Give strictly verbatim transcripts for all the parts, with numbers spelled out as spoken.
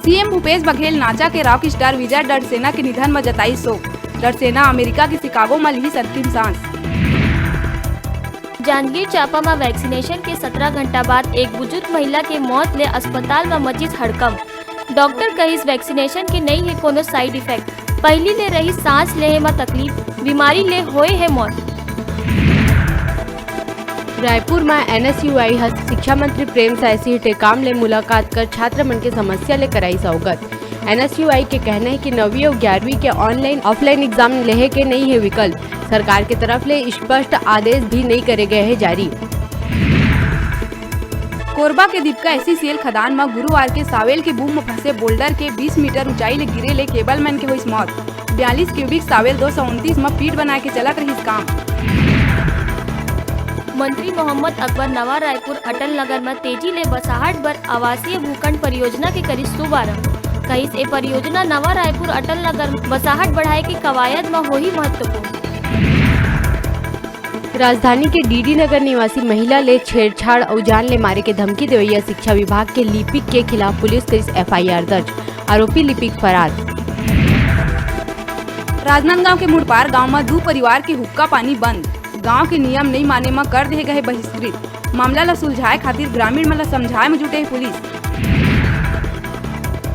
CM Bhupesh Baghel नाचा के rock star Vijay Dadsena के निधन म जताई शोक। डड़सेना अमेरिका के शिकागो म लिहिस अंतिम सांस। जांजगीर चांपा म वैक्सीनेशन के सतरा घंटा बाद एक बुजुर्ग महिला के मौत ले अस्पताल म मचिस हड़कंप। डॉक्टर कहिस, वैक्सीनेशन के नइ हे कोनो साइड इफेक्ट। पहिली ले रहिस सांस लेहे म तकलीफ, बीमारी ले होए हे मौत। रायपुर म एनएसयूआई ह शिक्षा मंत्री प्रेमसाय सिंह टेकाम ले मुलाकात कर छात्र मन के समस्या ले कराइस अवगत। एनएसयूआई के कहना हे कि नवीं अउ ग्यारहवीं के ऑनलाइन, ऑफलाइन एग्जाम लेहे के नइ हे विकल्प। सरकार के तरफ ले स्पष्ट आदेश भी नइ करे गए हे जारी। कोरबा के दीपका एसईसीएल खदान म गुरुवार के सावेल के बूम म फंसे बोल्डर के बीस मीटर ऊंचाई ले गिरे ले केबलमैन के होइस मौत। बयालीस क्यूबिक सावेल दो सौ उनतीस म पीट बनाए के चलत रहिस काम। मंत्री मोहम्मद अकबर नवा रायपुर अटल नगर म तेजी ले बसाहट बर आवासीय भूखंड परियोजना के करिस शुभारंभ। कहिस, ए परियोजना नवा रायपुर अटल नगर बसाहट बढ़ाए के कवायद म होही महत्वपूर्ण। राजधानी के डीडी नगर निवासी महिला ले छेड़छाड़ अउ जान ले मारे के धमकी देवइया शिक्षा विभाग के लिपिक के खिलाफ पुलिस करिस एफआईआर दर्ज। आरोपी लिपिक फरार। राजनांदगांव के मुड़पार गांव म दू परिवार के हुक्का पानी बंद। गांव के नियम नइ माने म कर दे गए बहिष्कृत। मामला ल सुलझाए खातिर ग्रामीण मन ल समझाए म जुटे हे पुलिस।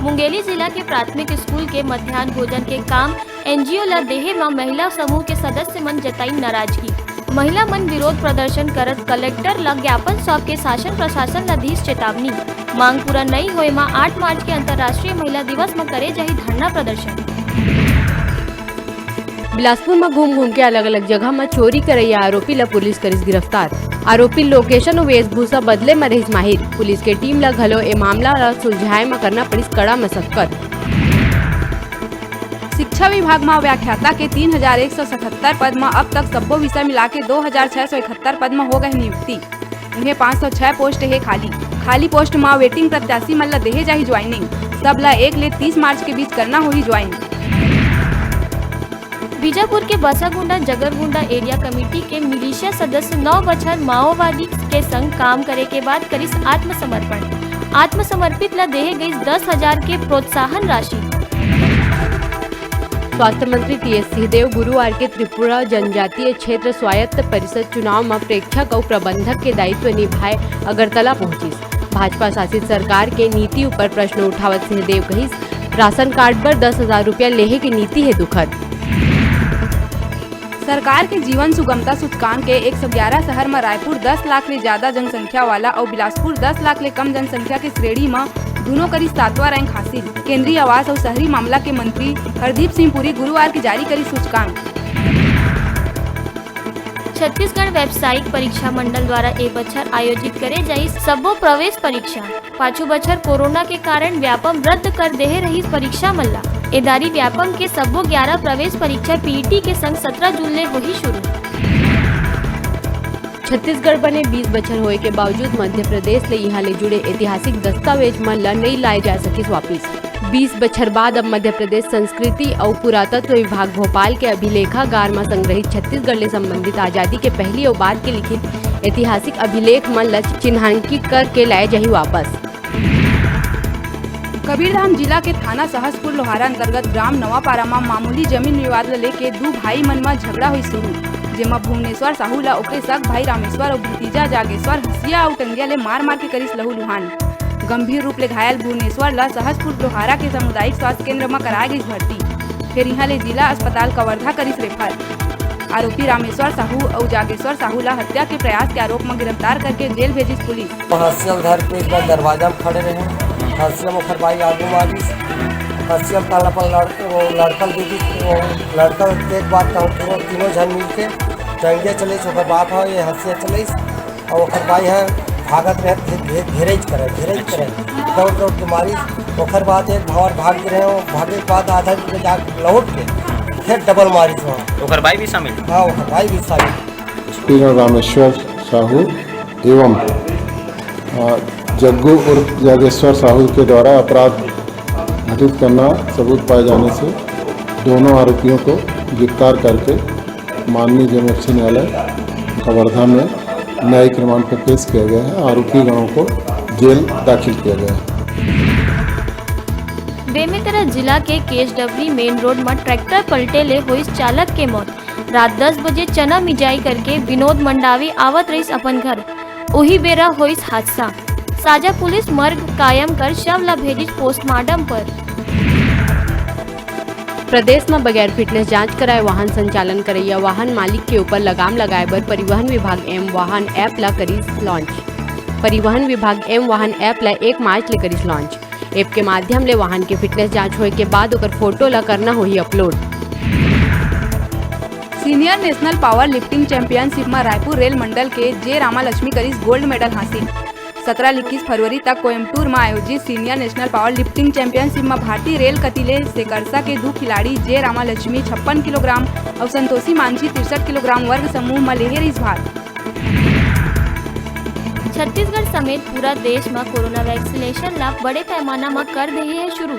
मुंगेली जिला के प्राथमिक स्कूल के मध्यान्ह भोजन के काम एनजीओ ल देहे म महिला समूह के सदस्य मन जताइन नाराजगी। महिला मन विरोध प्रदर्शन करत कलेक्टर ल ज्ञापन सौंप के शासन प्रशासन ल दीस चेतावनी। मांग पूरा नइ होए म आठ मार्च के अंतर्राष्ट्रीय महिला दिवस म करे जाही धरना प्रदर्शन। बिलासपुर म घूम घूम के अलग-अलग जगह म चोरी करइया आरोपी ल पुलिस करिस गिरफ्तार। आरोपी लोकेशन अउ वेशभूषा बदले म रहिस माहिर। पुलिस के टीम ल घलो ए मामला ल सुलझाए म करना पड़िस कड़ा मशक्कत। शिक्षा विभाग म व्याख्याता के तीन हजार एक सौ सतहत्तर पद म अब तक सब्बो विषय मिलाके दो हजार छह सौ इकहत्तर पद म हो गए नियुक्ति। उहें, पाँच सौ छह पोस्ट हे खाली। खाली पोस्ट म वेटिंग प्रत्याशी मन ल देहे जाही ज्वाइनिंग। सब ल एक ले तीस मार्च के बीच करना होही ज्वाइन। बीजापुर के बसागुंडा जगरगुंडा एरिया कमेटी के मिलिशिया सदस्य नौ बछर माओवादी के संग काम करे के बाद करिस आत्मसमर्पण। आत्मसमर्पित ल देहे गइस दस हजार के प्रोत्साहन राशि। स्वास्थ्य मंत्री टीएस सिंहदेव गुरुवार के त्रिपुरा जनजातीय क्षेत्र स्वायत्त परिषद चुनाव म प्रेक्षक अउ प्रबंधक के दायित्व निभाए अगरतला पहुंचिस। भाजपा शासित सरकार के नीति ऊपर प्रश्न उठावत सिंहदेव कहिस, राशन कार्ड बर दस हजार रुपया लेहे के नीति हे दुखद। सरकार के जीवन सुगमता सूचकांक के एक सौ ग्यारह शहर म रायपुर दस लाख ले ज्यादा जनसंख्या वाला अउ बिलासपुर दस लाख ले कम जनसंख्या के श्रेणी म दूनों करी सातवां रैंक हासिल। केंद्रीय आवास अउ शहरी मामला के मंत्री हरदीप सिंह पुरी गुरुवार के जारी करी सूचकांक। छत्तीसगढ़ व्यावसायिक परीक्षा मंडल द्वारा ए बछर आयोजित करे जाइस सब्बो प्रवेश परीक्षा। पाछू बछर कोरोना के कारण व्यापम रद्द कर देहे रहिस परीक्षा मन ला। ए दारी व्यापम के सब्बो ग्यारह प्रवेश परीक्षा पीईटी के संग सतरा जून ले होही शुरू। छत्तीसगढ़ बने बीस बछर होए के बावजूद मध्य प्रदेश ले इहां ले जुड़े ऐतिहासिक दस्तावेज मन ल नइ लाए जा सकिस वापिस। बीस बछर बाद अब मध्य प्रदेश संस्कृति अउ पुरातत्व विभाग भोपाल के अभिलेखागार म संग्रहित छत्तीसगढ़ ले संबंधित आजादी के पहिली अउ बाद के लिखित ऐतिहासिक अभिलेख मन ल चिन्हांकित करके लाए जाही वापस। कबीरधाम जिला के थाना सहसपुर लोहारा अंतर्गत ग्राम नवापारा म मामूली जमीन विवाद ल लेके दू भाई मन म झगड़ा होइस शुरू, जेमा भुवनेश्वर साहू ल ओकरे सग भाई रामेश्वर अउ भतीजा जागेश्वर हंसिया अउ टंगिया ले मार मार के करिस लहूलुहान। गंभीर रूप ले घायल भुवनेश्वर ल सहसपुर लोहारा के सामुदायिक स्वास्थ्य केंद्र म कराय गइस भर्ती। फेर इहां ले जिला अस्पताल कवर्धा करिस रेफर। आरोपी रामेश्वर साहू अउ जागेश्वर साहू ला हत्या के प्रयास के आरोप म गिरफ्तार करके जेल भेजिस पुलिस। हंसिया ल धर के एक बार दरवाजा म खड़े रहे, हंसिया म ओखर बाई आगू मारिस, हंसिया ल ताला अपन लड़-, वो लड़का ल दे दिस, वो लड़का ल देख बाद त हम तीनों, तीनों झन मिलके टंगिया चलेस, ओकर बाप ह ये हंसिया चलेस, अउ ओखर बाई ह भागत रहे, घे-, घे-, घेरेच करे, घेरेच करे, दौड़ दौड़ के मारिस। ओखर बाद एक भावर भाग गे रहे, वो भागे के बाद आधा किलो जा लौट के फिर डबल मारिस वहाँ। ओखर बाई भी शामिल? हाँ, ओखर बाई भी शामिल। श्री रामेश्वर साहू एवं, अ, जग्गू उर्फ जागेश्वर साहू के द्वारा अपराध घटित करना सबूत पाए जाने से दोनों आरोपियों को गिरफ्तार करके माननीय जनरक्षी न्यायालय कवर्धा में न्यायिक रिमांड पर पेश किया गया है। आरोपी गणों को जेल दाखिल किया गया है। बेमेतरा जिला के केसडबरी मेन रोड म ट्रैक्टर पलटे ले होइस चालक के मौत। रात दस बजे चना मिंजाई करके विनोद मंडावी आवत रहिस अपन घर। उही बेरा होइस हादसा। साजा पुलिस मर्ग कायम कर शव ला भेजिस पोस्टमार्टम पर। प्रदेश म बगैर फिटनेस जांच कराए वाहन संचालन करइया वाहन मालिक के ऊपर लगाम लगाए बर परिवहन विभाग एम वाहन ऐप ला करिस लॉन्च। परिवहन विभाग एम वाहन ऐप ला एक मार्च ले करिस लॉन्च। ऐप के माध्यम ले वाहन के फिटनेस जांच होए के बाद ओकर फोटो ला करना होही upload. Senior national power lifting championship म रायपुर रेल मंडल के जे रामालक्ष्मी करिस गोल्ड मेडल हासिल। सतरा ले इक्कीस फरवरी तक कोयम्बटूर म आयोजित senior national power lifting championship म भारतीय रेल कति ले सेकरसा के दू खिलाड़ी जे रामालक्ष्मी छप्पन किलोग्राम अउ संतोषी मांझी तिरसठ किलोग्राम वर्ग समूह म लेहे रिहिस भाग। छत्तीसगढ़ समेत पूरा देश म कोरोना वैक्सीनेशन ला बड़े पैमाना म कर देहे हे शुरू।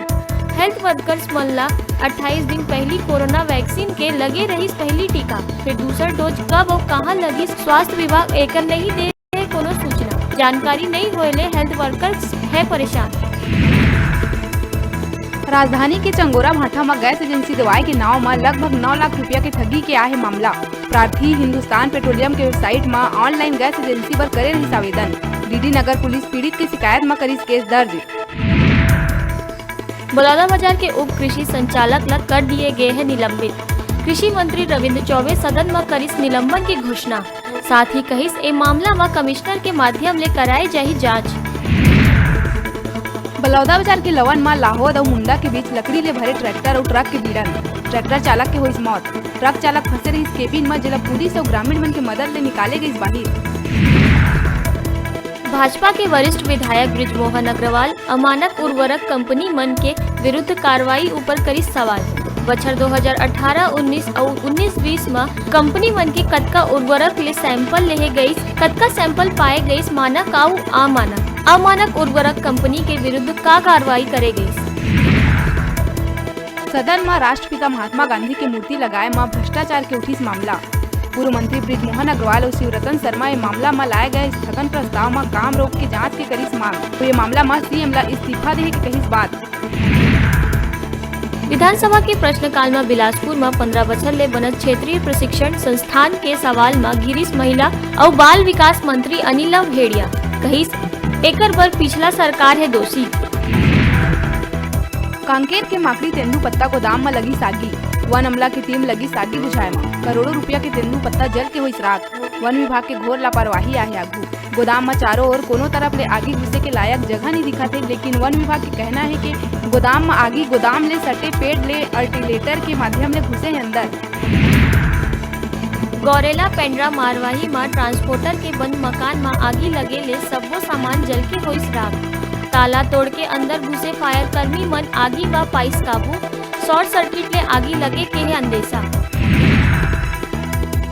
हेल्थ वर्कर्स मन ला अट्ठाईस दिन पहिली कोरोना वैक्सीन के लगे रहिस पहिली टीका, फेर दूसर डोज कब अउ कहां लगिस, स्वास्थ्य विभाग एकर नइ दे हे कोनो सूचना। जानकारी नइ होए ले हेल्थ वर्कर्स हे परेशान। राजधानी के चंगोरा भाठा म गैस एजेंसी देवाय के नांव म लगभग नौ लाख रुपया के ठगी के आहे मामला। प्रार्थी हिंदुस्तान पेट्रोलियम के वेबसाइट म ऑनलाइन गैस एजेंसी बर करे रहिस आवेदन। डीडी नगर पुलिस पीड़ित के शिकायत म करिस केस दर्ज। बलौदाबाजार के उप कृषि संचालक ल कर दिए गए हे निलंबित। कृषि मंत्री रविंद्र चौबे सदन म करिस निलंबन के घोषणा। साथ ही कहिस, ए मामला म कमिश्नर के माध्यम ले कराए जाही जांच। बलौदाबाजार के लवन म लाहोद अउ मुंडा के बीच लकड़ी ले भरे ट्रैक्टर अउ ट्रक के भिड़ंत। ट्रैक्टर चालक के होइस मौत। ट्रक चालक फंसे रहिस केबिन म, जेला पुलिस अउ ग्रामीण मन के मदद ले निकाले गइस बाहिर। भाजपा के वरिष्ठ विधायक बृजमोहन अग्रवाल अमानक उर्वरक कंपनी मन के विरुद्ध कार्रवाई ऊपर करिस सवाल। बछर दो हज़ार अठारह उन्नीस अउ उन्नीस बीस म कंपनी मन के कतका उर्वरक ले सैंपल लेहे गइस, कतका सैंपल पाए गइस मानक अउ अमानक, अमानक उर्वरक कंपनी के विरुद्ध का कार्रवाई करे गइस? सदन म राष्ट्रपिता महात्मा गांधी के मूर्ति लगाए म भ्रष्टाचार के उठिस मामला। पूर्व मंत्री बृजमोहन अग्रवाल अउ शिवरतन शर्मा ए मामला म लाए गए स्थगन प्रस्ताव म काम रोक के जांच के करिस मांग। तो ये मामला म सीएम ला इस्तीफा देहे के कहिस बात। विधानसभा के प्रश्नकाल म बिलासपुर म पंद्रह बछर ले बनत क्षेत्रीय प्रशिक्षण संस्थान के सवाल म घिरिस महिला अउ बाल विकास मंत्री अनिला भेड़िया, कहिस, एकर बर पिछला सरकार हे दोषी। कांकेर के माकड़ी तेंदूपत्ता गोदाम म लगिस आगी। वन अमला के टीम लगिस आगी बुझाए म। करोड़ों रुपया के तेंदूपत्ता जल के होइस राख। वन विभाग के घोर लापरवाही आहे आगू। गोदाम म चारों ओर कोनो तरफ ले आगी घुसे के लायक जगह नइ दिखत हे, लेकिन वन विभाग के कहना हे कि गोदाम म आगी गोदाम ले सटे पेड़ ले अर्टिलेटर के माध्यम ले घुसे हे अंदर। गौरेला पेंड्रा मारवाही म ट्रांसपोर्टर के बंद मकान म आगी लगे ले सब्बो सामान जल के होइस राख। ताला तोड़ के अंदर घुसे फायर कर्मी मन आगी म पाइस काबू। शॉर्ट सर्किट ले आगी लगे के हे अंदेशा।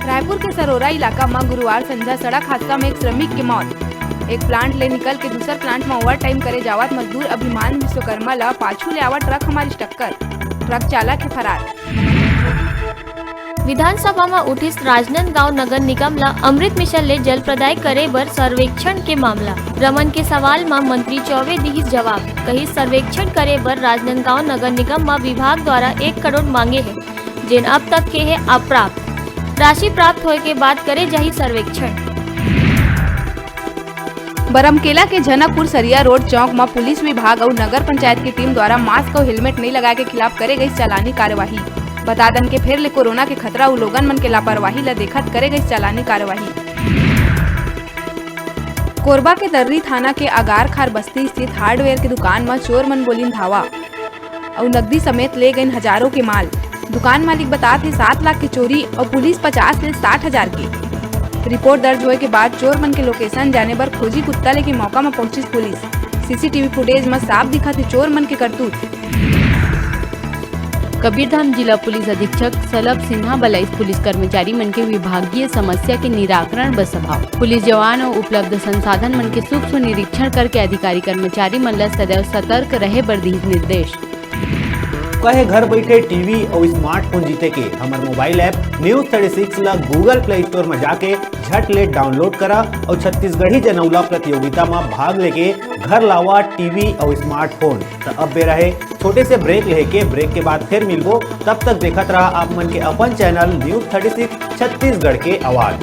रायपुर के सरोरा इलाका म गुरुवार संझा सड़क हादसा म एक श्रमिक के मौत। एक प्लांट ले निकल के दूसर प्लांट म ओवर टाइम करे जावत मजदूर अभिमान विश्वकर्मा ल पाछू ले आवत ट्रक ह मारिस टक्कर। ट्रक चालक हे फरार। विधानसभा म उठिस राजनांदगांव नगर निगम ल अमृत मिशन ले जल प्रदाय करे बर सर्वेक्षण के मामला। रमन के सवाल म मंत्री चौबे दिहिस जवाब, कहिस सर्वेक्षण करे बर राजनांदगांव नगर निगम म विभाग द्वारा एक करोड़ मांगे हे, जेन अब तक के हे अप्राप्त। राशि प्राप्त होए के बाद करे जाही सर्वेक्षण। बरमकेला के झनकपुर सरिया रोड चौक म पुलिस विभाग अउ नगर पंचायत के टीम द्वारा मास्क अउ हेलमेट नइ लगाए के खिलाफ करे गइस चालानी कार्यवाही। बता दन के फेर ले कोरोना के खतरा अउ लोगन मन के लापरवाही ल देखत करे गइस चालानी कार्यवाही। कोरबा के दर्री थाना के अगारखार बस्ती स्थित हार्डवेयर के दुकान म चोर मन बोलिन धावा। अउ नकदी समेत ले गइन हजारों के माल। दुकान मालिक बतात हे सात लाख के चोरी अउ पुलिस पचास ले साठ हजार के। रिपोर्ट दर्ज होए के बाद चोर मन के लोकेशन जाने बर खोजी कुत्ता लेके मौका म पहुंचिस पुलिस। सीसीटीवी फुटेज म साफ दिखत हे चोर मन के करतूत। कबीरधाम जिला पुलिस अधीक्षक सलभ सिन्हा बलाइस पुलिस कर्मचारी मन के विभागीय समस्या के निराकरण बर सभा। पुलिस जवान अउ उपलब्ध संसाधन मन के सूक्ष्म निरीक्षण करके अधिकारी कर्मचारी मन ल सदैव सतर्क रहे बर दिहिस निर्देश। कहे घर बइठे टीवी अउ स्मार्टफोन जीते के हमर mobile app news thirty six ल Google Play Store म जाके झट ले डाउनलोड करा अउ छत्तीसगढ़ी जनउला प्रतियोगिता म भाग लेके घर लावा टीवी अउ स्मार्टफोन। त अब बेरा हे छोटे से ब्रेक लेके, ब्रेक के बाद फिर मिलबो। तब तक देखत रहा आप मन के अपन channel news thirty six Chhattisgarh के आवाज।